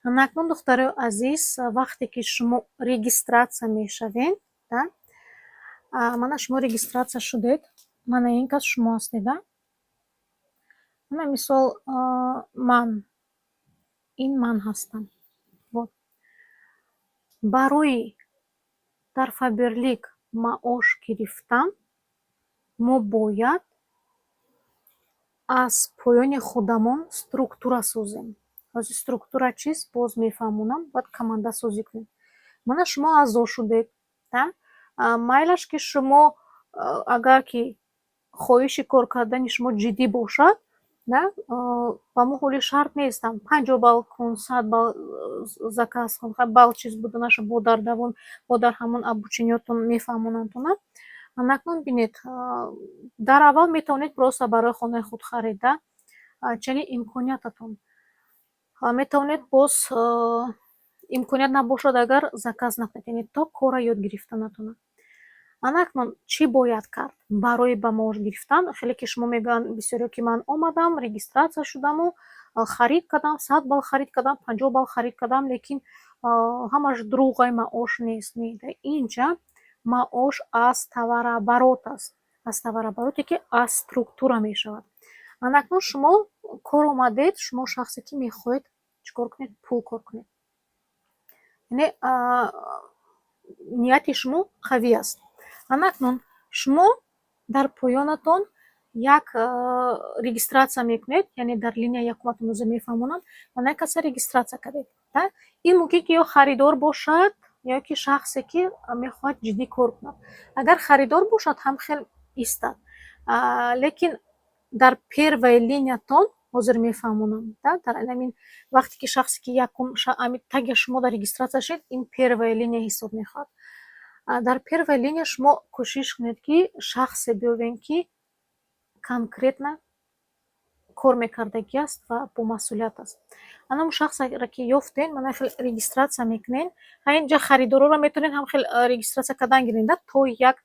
Акнун, духтарои азиз, вақте ки шумо регистрация мешавед, да, мана шумо регистрация шудед, мана ин кас шумо ҳастед, да. Мана, мисол, ман, ин ман ҳастам. Вот. Барои дар Фаберлик маош гирифтан мо бояд аз поёни худамон структура созем. Ҳозир структура чист, боз мефаҳмонам, бояд командасозӣ кунем. Мана шумо аъзо шудед, да, майлаш, ки шумо, агар ки хоҳиши кор кардани шумо ҷиддӣ бошад, да, ба мо ҳоли шарт нест там 50 балл кун, 100 балл заказ кун, балл чиз буданаша бо дар давом, бо дар ҳамон обучениётон мефаҳмонандтона. Акнун бинед, дар аввал метавонед просто барои хонаи худ харид, да, чунин имкониятатон. Метавонед боз, имконият набошад агар, заказ накунед, яъне то корро ёд гирифта натонад. Ана акнун чӣ бояд кард барои ба маош гирифтан? Хеле ки шумо мегӯянд бисёриҳо, ки ман омадам, регистрация шудаму харид кардам, 100 балл харид кардам, 50 балл харид кардам, лекин ҳамаш дурӯғай, маош нест. Не, инҷа маош аз товарооборот аст, аз товарообороте, ки аз структура мешавад. Ана акнун шумо кор омадед, шумо шахсе, ки мехоҳед чӣ кор кунед? Пул кор кунед, яъне нияти шумо қавӣ аст. Ана акнун шумо дар поёнатон як регистрация мекунед, яъне дар линия якуматон озир мефаҳмонам. Мана як каса регистрация кардед, ин мумкин ки ё харидор бошад, ё ки шахсе, ки мехоҳад ҷиддӣ кор кунад. Агар харидор бошад, ҳам хел истад, лекин дар первая линиятон ҳозир мефаҳмонам, дар ҳамин вақте ки шахсе, ки якум таги шумо дар регистрация шуд, ин первая линия ҳисоб мехоҳад. Дар первая линия шумо кӯшиш кунед, ки шахсе биёвед, ки конкретно кор мекардагӣ аст ва бомасъулият аст. Ана ҳамун шахсеро, ки ёфтен, мана хел регистрация мекунен. Инҷа харидорҳоро метавонед ҳам хел регистрация кардан гиред, то як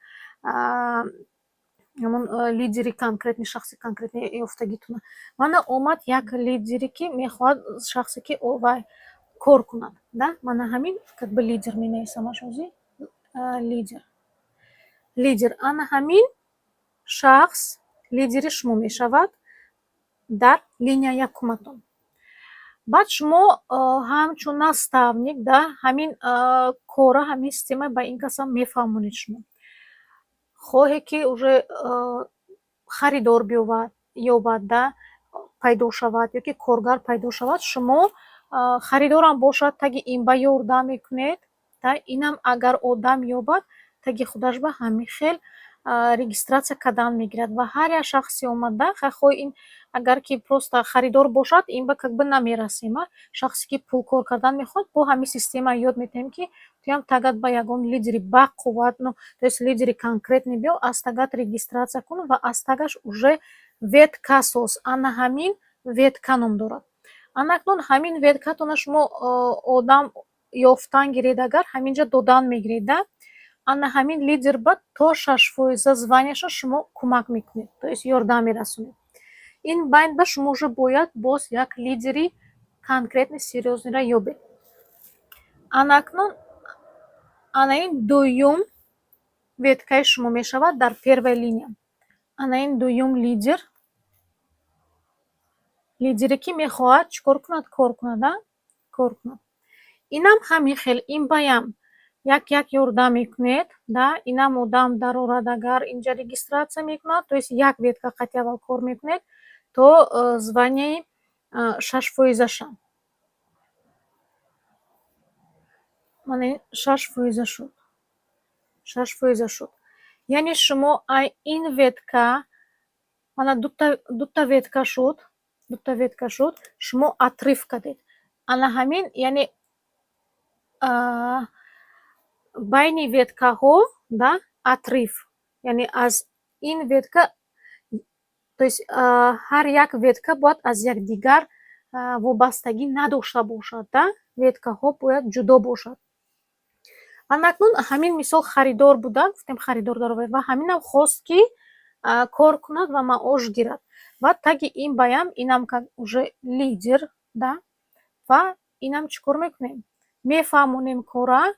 ҳамон лидери конкретный, шахси конкретный ёфтагитона. Мана омад як лидере, ки мехоҳад, шахсе, ки вай кор кунад, да, мана ҳамин как бы лидер менависамаш ҳозир, лидер, лидер. Ана ҳамин шахс лидери шумо мешавад дар линия якуматон. Баъд шумо ҳамчун наставник, да, ҳамин кора, ҳамин система ба ин касам мефаҳмонед. Шумо хоҳе, ки уже харидор биёвад, ёбад, да, пайдо шавад ё ки коргар пайдо шавад, шумо харидорам бошад, таги ин ба ёрдам мекунед, да, инам агар одам ёбад, таги худаш ба ҳамин хел регистрация кардан мегирад. Ва ҳар як шахси омада, хоҳ ин агар ки просто харидор бошад, ин ба как бы намерасем. Шахсе, ки пул кор кардан мехоҳад, бо ҳамин система ёд медиҳем, ки туям тагат ба ягон лидери бақувват, ну, то есть лидери конкретный биё, аз тагат регистрация кун ва аз тагаш уже ветка соз. Ана ҳамин ветка ном дорад. Ана акнун ҳамин веткатона шумо одам ёфтан гиред, агар ҳаминҷа додан мегиред, да, ана ҳамин лидер ба то 6 фоиза званияша шумо кӯмак мекунед, то есть ёрдам мерасонед. Ин байн ба шумо уже бояд боз як лидери конкретный, серьёзныйро ёбед. Ана акнун ана ин дуюм веткаи шумо мешавад дар первая линия. Ана ин дуюм лидер, лидере, ки мехоҳад чӣ кор кунад? Кор кунад, а кор кунад. Инам ҳамин хел, ин баям як як ёрдам мекунед, да, инам одам дарорад, агар инҷа регистрация мекунад, то есть як ветка қати аввал кор мекунед то званияи 6 фоизаша. Мана ин 6 фоиза шуд, 6 фоиза шуд. Яъне шумо ай ин ветка, мана дута ветка шуд, дута ветка шуд, шумо отрыв кардед. Ана ҳамин, яъне байни веткаҳо, да, отрыв, яъне аз ин ветка, то есть ҳар як ветка бояд аз якдигар вобастагӣ надошта бошад, да, веткаҳо бояд ҷудо бошад. Ана акнун ҳамин мисол харидор буда, гуфтем, харидор даровард ва ҳаминам хост, ки кор кунад ва маош гирад. Ва таги ин баям инам как уже лидер, да, ва Инам чӣ кор мекунем? Мефаҳмонем кора,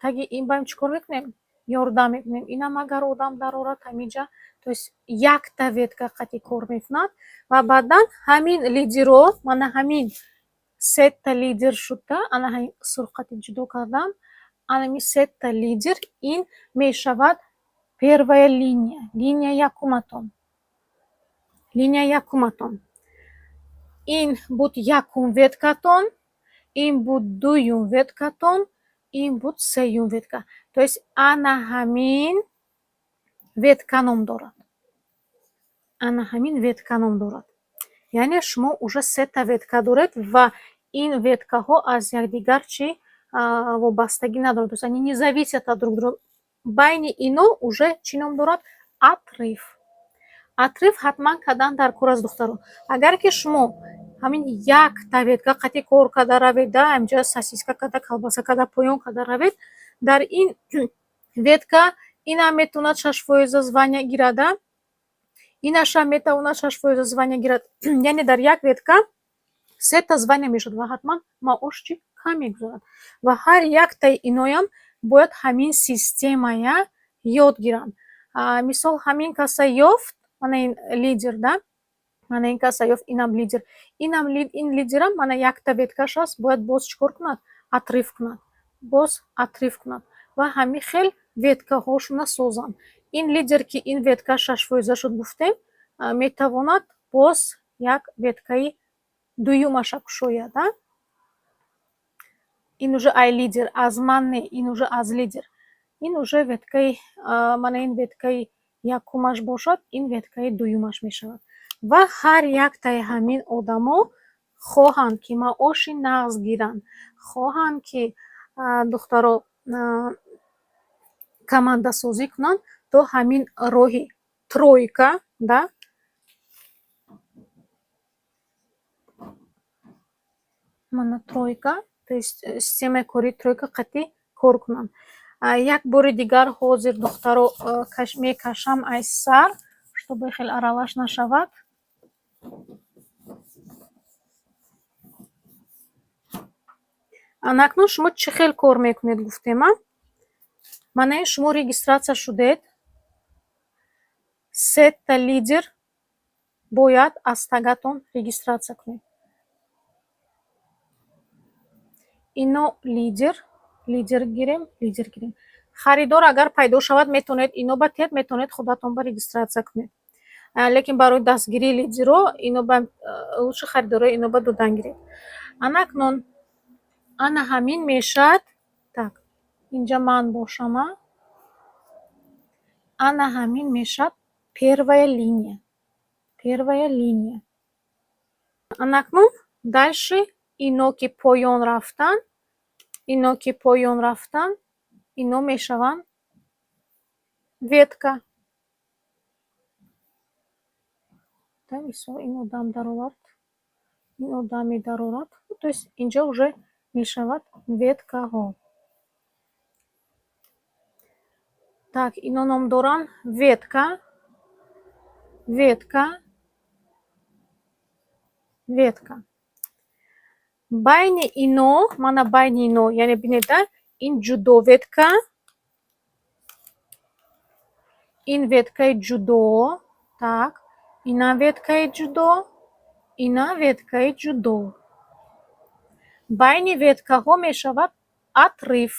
таги ин баем чӣ кор мекунем? Ёрдам мекунем. Инам агар одам дарорад ҳаминҷа, то есть якта ветка қати кор мекунад ва баъдан ҳамин лидеро, мана ҳамин сета лидер шуда, ана ҳамин сурх қати ҷудо кардан, анами сета лидер ин мешавад первая линия, линия якуматон. Линия якуматон. Ин буд якум веткатон, ин буд дуюм веткатон, ин буд сеюм ветка. То есть ана ҳамин ветка ном дорад. Ана ҳамин ветка ном дорад. Яъне шумо уже сета ветка доред ва ин веткаҳо аз якдигар чӣ вобастагӣ надоранд. То есть они не зависят от друг друга. Байни ино уже чӣ ном дорад? Отрыв. Отрыв ҳатман кардан дар кор аст, духтаро. Агар ки шумо ҳамин якта ветка қати кор карда равед, да, ҳаминҷа сосиска карда, колбаса карда, поён карда равед, дар ин ветка инам метавонад 6 фоиза звания гирада, инашам метавонад 6 фоиза звания гирад. Яъне дар як ветка сета звания мешавад ва ҳатман маош чӣ кам мегузорад. Ва ҳар яктаи иноям бояд ҳамин системая ёд гиранд. Мисол, ҳамин каса ёфт, мана ин лидер, да, мана ин каса ёфт, инам лидер, инам ин лидерам мана якта веткаш аст, бояд боз чӣ кор кунад? Отрыв кунад, боз отрыв кунад ва ҳамин хел веткаҳошона созанд. Ин лидер, ки ин ветка 6 фоиза шуд, гуфтем, метавонад боз як веткаи дуюмаша кушояд. Ин уже ай лидер, аз ман не, ин уже аз лидер. Ин уже веткаи, мана ин веткаи якумаш бошад, ин веткаи дуюмаш мешавад. Ва ҳар яктаи ҳамин одамо хоҳанд, ки маоши нағз гиранд, хоҳанд, ки, духтаро, командасозӣ кунанд, то ҳамин роҳи тройка, да, мана тройка, то есть системаи кории тройка қатъӣ кор кунанд. Як бори дигар ҳозир, духтаро, мекашам аз сар, чтобы хеле аралаш нашавад. Анакнун шумо чӣ хел кор мекунед, гуфтем, а? Мана ин шумо регистрация шудед, сета лидер бояд аз тагатон регистрация кунед. Ино лидер, лидер гирем, лидер гирем. Харидор агар пайдо шавад, метавонед ино ба тиҳед, метавонед худатон ба регистрация кунед. Лекин барои дастгирии лидеро ино ба лучше харидорои ино ба додан гиред. Анакнун ана ҳамин мешавад. Так, инҷа ман бошам, а? Ана ҳамин мешавад первая линия. Первая линия. Анакнун дальше ино ки поён рафтанд, ино ки поён рафтанд, ино мешаванд ветка. Да, мисол, ин одам даровард, ин одам медарорад. То есть инҷа уже мешавад веткаҳо. Так, ино ном доранд ветка, ветка, ветка. Байни ино, мана байни ино, яъне бинед, да, ин ҷудо ветка, ин веткаи ҷудо, так, инам веткаи ҷудо, инам веткаи ҷудо. Байни веткаҳо мешавад отрыв.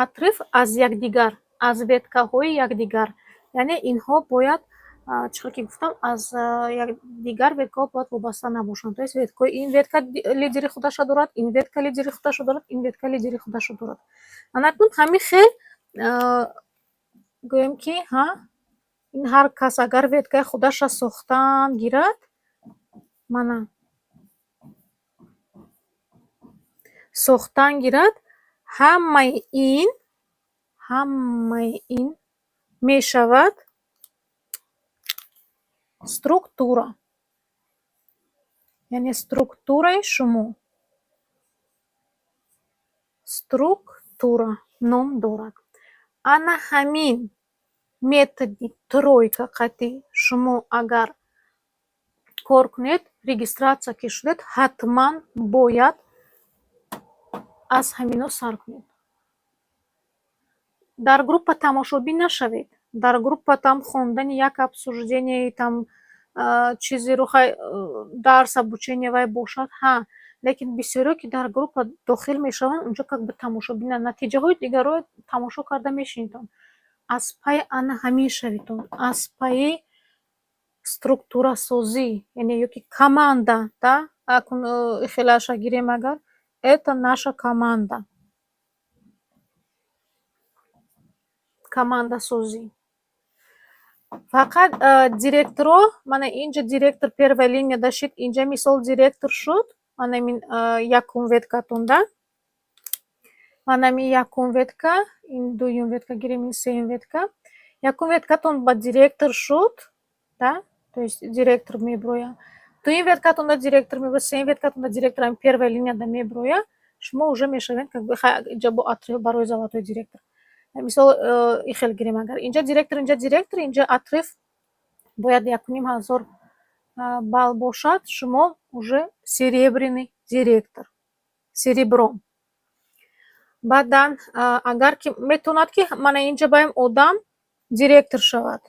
Отрыв аз якдигар, аз веткаҳои якдигар. Яъне инҳо бояд, чӣ хел ки гуфтам, аз якдигар веткаҳо бояд вобаста набошанд. То есть веткаҳои ин ветка лидери худашро дорад, ин ветка лидери худашро дорад, ин ветка лидери худашро дорад. Анакнун ҳамин хел гӯем, ки ҳа, ин ҳар кас агар веткаи худашро сохтан гирад, мана сохтан гирад, ҳамаи ин мешавад структура. Яъне структураи шумо. Структура ном дорад. Ана ҳамин методи тройка қатъи шумо агар кор кунед. Регистрация ки шудед, ҳатман бояд аз ҳамино сар кунед. Дар группа тамошобин нашавед. Дар группа там хондани як обсуждение, там чизеро, хай, дарс, обучение вай бошад, ҳа, лекин бисёриҳо, ки дар группа дохил мешаванд, унҷо как бы тамошобинанд, натиҷаҳои дигарро тамошо карда мешинедон. Аз пайи ана ҳамин шаведон, аз пайи структурасозӣ, яъне ёки команда, да. Акун хелаша гирем агар, это наша команда, командасозӣ. Фақат директоро, мана инҷа директор первая линия дашид, инҷа мисол директор шуд, мана ин якум веткатон, да, мана ин якум ветка, ин дуюм ветка гирем, ин сеюм ветка. Якум веткатон ба директор шуд, да, то есть директор меброяд, дуюм веткатонда директор меброяд, сеюм веткатонда директор ҳами первая линияда меброяд, шумо уже мешавед как бы, инҷа бо отрыв барои золотой директор. Мисол, ихел гирем агар, инҷа директор, инҷа директор, инҷа отрыв бояд 1500 балл бошад, шумо уже серебряный директор, серебро. Баъдан агар ки метавонад, ки мана инҷа баем одам директор шавад,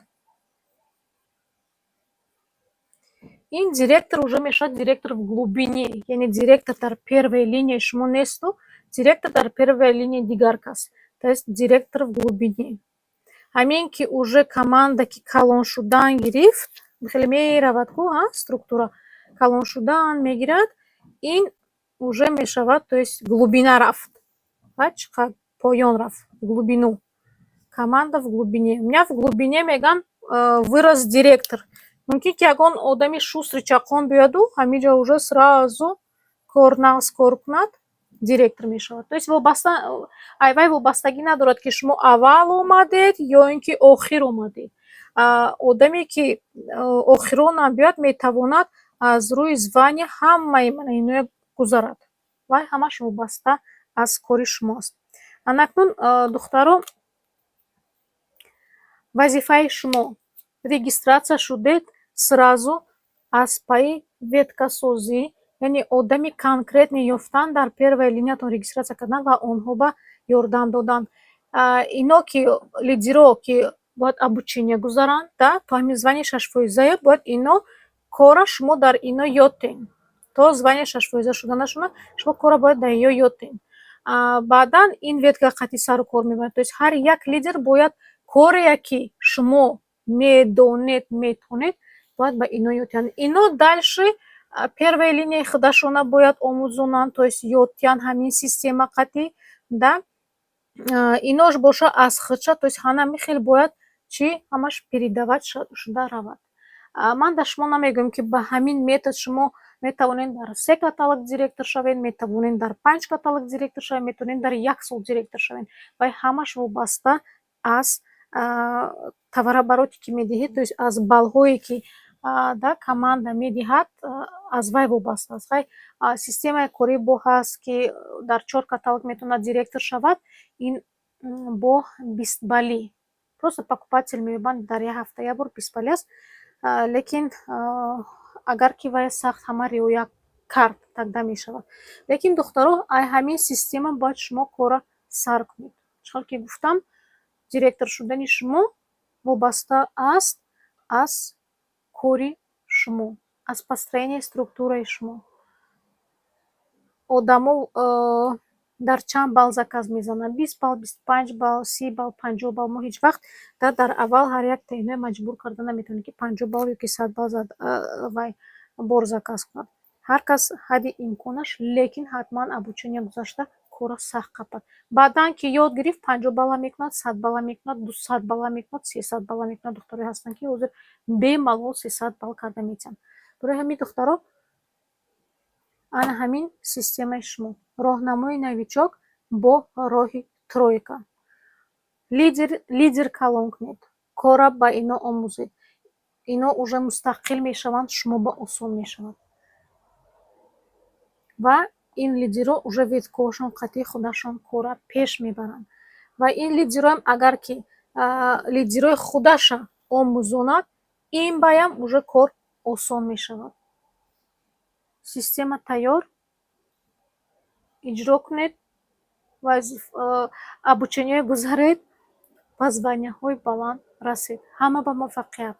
ин директор уже мешавад директор в глубине, яъне директор дар первой линияи шумо несту, директор дар первой линияи дигар кас, то есть директор в глубине. Ҳамин ки уже команда ки калон шудан гирифт, хеле меравад ку, структура калон шудан мегирад, ин уже мешавад, то есть глубина рафт, чӣ қадр поён рафт, в глубину, команда в глубине. У меня в глубине, меган, вырос директор. Мумкин ки ягон одами шустрый, чақон биёяду ҳаминҷо уже сразу кор нағз кор кунад, директор мешавад. То есть вобаста ай вай вобастагӣ надорад, ки шумо аввал омадед ё ин ки охир омадед. Одаме ки охиронам биёяд, метавонад аз рӯи звания ҳамаи мана иноя гузарад. Вай ҳамаш вобаста аз кори шумо аст. Анакнун, духтаро, вазифаи шумо: регистрация шудед, сразу аз пайи веткасозӣ, яъне одами конкретный ёфтан, дар первая линиятон регистрация кардан ва онҳо ба ёрдам додан. Ино ки лидеро, ки бояд обучение гузаранд, да, то ҳамин звание 6-фоизая бояд ино кора шумо дар ино ёд тен. То звание 6-фоиза шуданашона шумо кора бояд дар ино ёд тен. Баъдан ин ветка қатъи сару кор мебарад. То есть ҳар як лидер бояд коре ки шумо медонед, метавонед, бояд ба ино ёд диҳанд. Ино дальше первая линияи худашона бояд омӯзонанд, то есть ёд диҳанд ҳамин система қатъӣ, да. Инош боша аз худша, то есть ҳанами хел бояд чӣ ҳамаш передавать шуда равад. Ман дар шумо намегӯям, ки ба ҳамин метод шумо метавонед дар се каталог директор шавед, метавонед дар панҷ каталог директор шавед, метавонед дар як сол директор шавед. Вай ҳамаш вобаста аз товарообороте ки медиҳед, то есть аз баллҳое ки, да, команда медиҳад, аз вай вобаста аст. Вай системаи корӣ бо ҳаст, ки дар чор каталог метавонад директор шавад, ин бо 20 баллӣ. Просто покупатель меёбанд дар як ҳафта як бор, 20 баллӣ аст, лекин агар ки вай сахт ҳама риоя кард, тогда мешавад. Лекин, духтаро, ай ҳамин система бояд шумо корро сар кунед. Чӣ хел ки гуфтам, директор шудани шумо вобаста аст аз кори шумо, аз построенияи структураи шумо. Одамо дар чанд балл заказ мезананд: 20 балл, 25 балл, 30 балл, 50 балл. Мо ҳеҷ вақт дар аввал ҳар як иноя маҷбур карда наметавонем, ки 50 балл ёки 100 балл вай бор заказ кунад. Ҳар кас ҳадди имконаш, лекин ҳатман обучение гузашта, корро сахт қапад. Баъдан ки ёд гирифт, 50 балла мекунад, 100 балла мекунад, 200 балла мекунад, 300 балла мекунад. Духтаре ҳастанд, ки ҳозир бемалол 300 балл карда метиҳанд. Барои ҳамин, духтаро, ана ҳамин системаи шумо, роҳнамои новичок бо роҳи тройка. Лидер, лидер калон кунед, корра ба ино омӯзед, ино уже мустақил мешаванд, шумо ба осон мешавад. Ва ин лидерҳо уже веткаҳошон қатъи худашон корра пеш мебаранд. Ва ин лидерҳоам агар ки лидерҳои худаша омӯзонад, ин баям уже кор осон мешавад. Система тайёр, иҷро кунед, обучение гузаред, ба звания ҳои баланд расед. Ҳама ба муваффақият!